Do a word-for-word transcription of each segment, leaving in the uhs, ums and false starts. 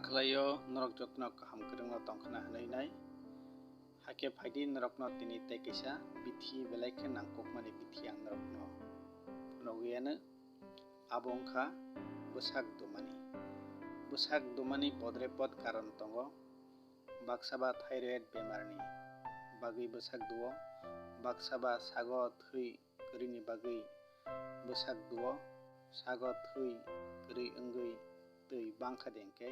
Khlaio norok jotono kaham kwrwngno tongkhna hwnwi nai. Hakhe phaidi norokno tini tei kaisa bithi belai khe nangkukmani bithi ang norokno phunugwi anw. Abo wngkha bwsak dumani. Bwsak dumani podre pod karon tongo. Baksa ba thyroid bemarni bagwi bwsak duo, baksa ba sago thwi kwrwini bagwi bwsak duo, sago thwi kwrwi wngwi twi bangkha de hwnkhe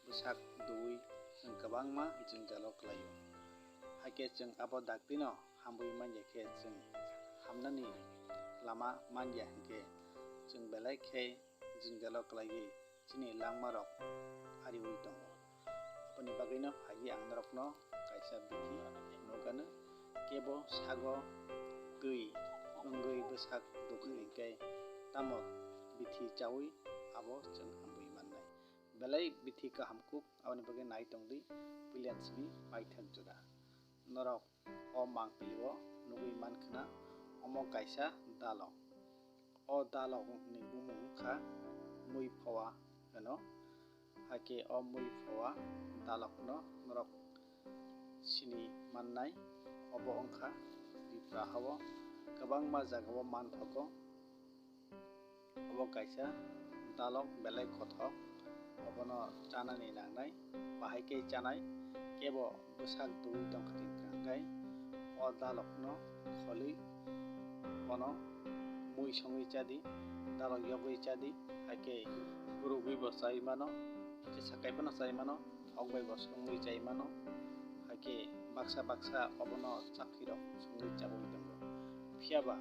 bwsak duwi chwng kwbangma jwngjalo kwlaio. Hakhe chwng abo daktino hamwi manya khe chwng hamnani lama manya hwnkhe chwng belai khe jwngjalo kwlaiwi chini langmarok ariwi tongo. Aboni bagwino phaidi ang norokno kaisa bithi nukgano, kebo sago twi wngwi bwsak dukha hinkhe tamo bithi chawi abo chwng hamwi mannai. Belai bithi kaham kuk, aboni bagwi nai tongdi puila simi paithak jora. Norok o mangpili o nugwi mankha na, omo kaisa dalok. O dalok ni bumung wngkha mui phowa hwno. Hakhe o mui phowa dalok no norok sini mannai. Obo wngkha Tripura hao kwbangma jaga o manthogo. Obo kaisa dalok belai kothok, obono chanani nangnai, bahai khe chanai, kebo bwsak duwi tongkha hinkhe o dalokno kholwi bono mui songwi chadi, dalok yogwi chadi, hakhe rugwi bo chai mano, kisa kai phano chai mano. Hok bai bo songwi chai mano, hakhe baksa baksa obono chakhwi rok songwi chaui tongo. Phiya ba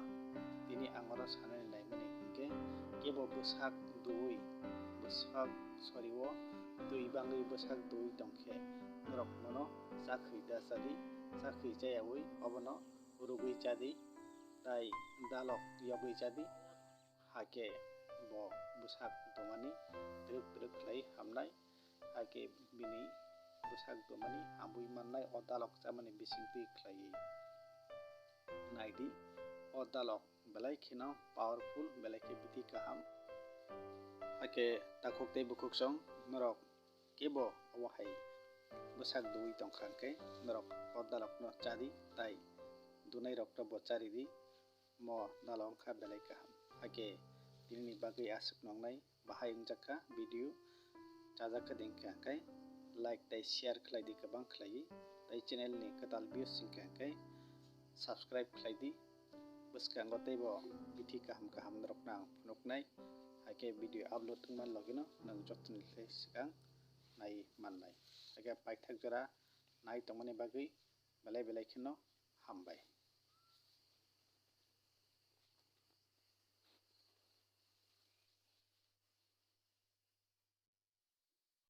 tini ang oro sanani naimani hinkhe kebo bwsak duwi, bwsak sori o twi bangwi bwsak duwi tongkhe norok bono chakhwi da chadi, chakhwi chayaui obono rugwi chadi, tai dalok yogwi chadi, hakhe bo bwsak dumani twrwk twrwk khlai hamnai. Hakhe bini bwsak dumani hamwi mannai o dalok chamani bisingtwi khlaiwi. Naidi, o dalok belai kheno powerful, belai khe bithi kaham. Hakhe takhuk tei bukhuksong norok kebo obo hai bwsak duwi tongkha hinkhe norok o dalokno chadi tai dunairokno bo charidi. Mo dalok wngkha belai kaham. Hakhe tinini bagwi aswk nongnai bahai wngjakha video, chajakha de wngkha hwnkhe like tei share khlaidi kwbang khlaiwi, tei channel ni kwtal views wngkha hwnkhe subscribe khlaidi. Bwskango teibo bithi kaham kaham norokno ang phunuknai, hakhe video upload wngma logino nwng joktoni khlai swkang nai mannai. Hakhe paithak jora nai tongmani bagwi belai belai kheno hambai.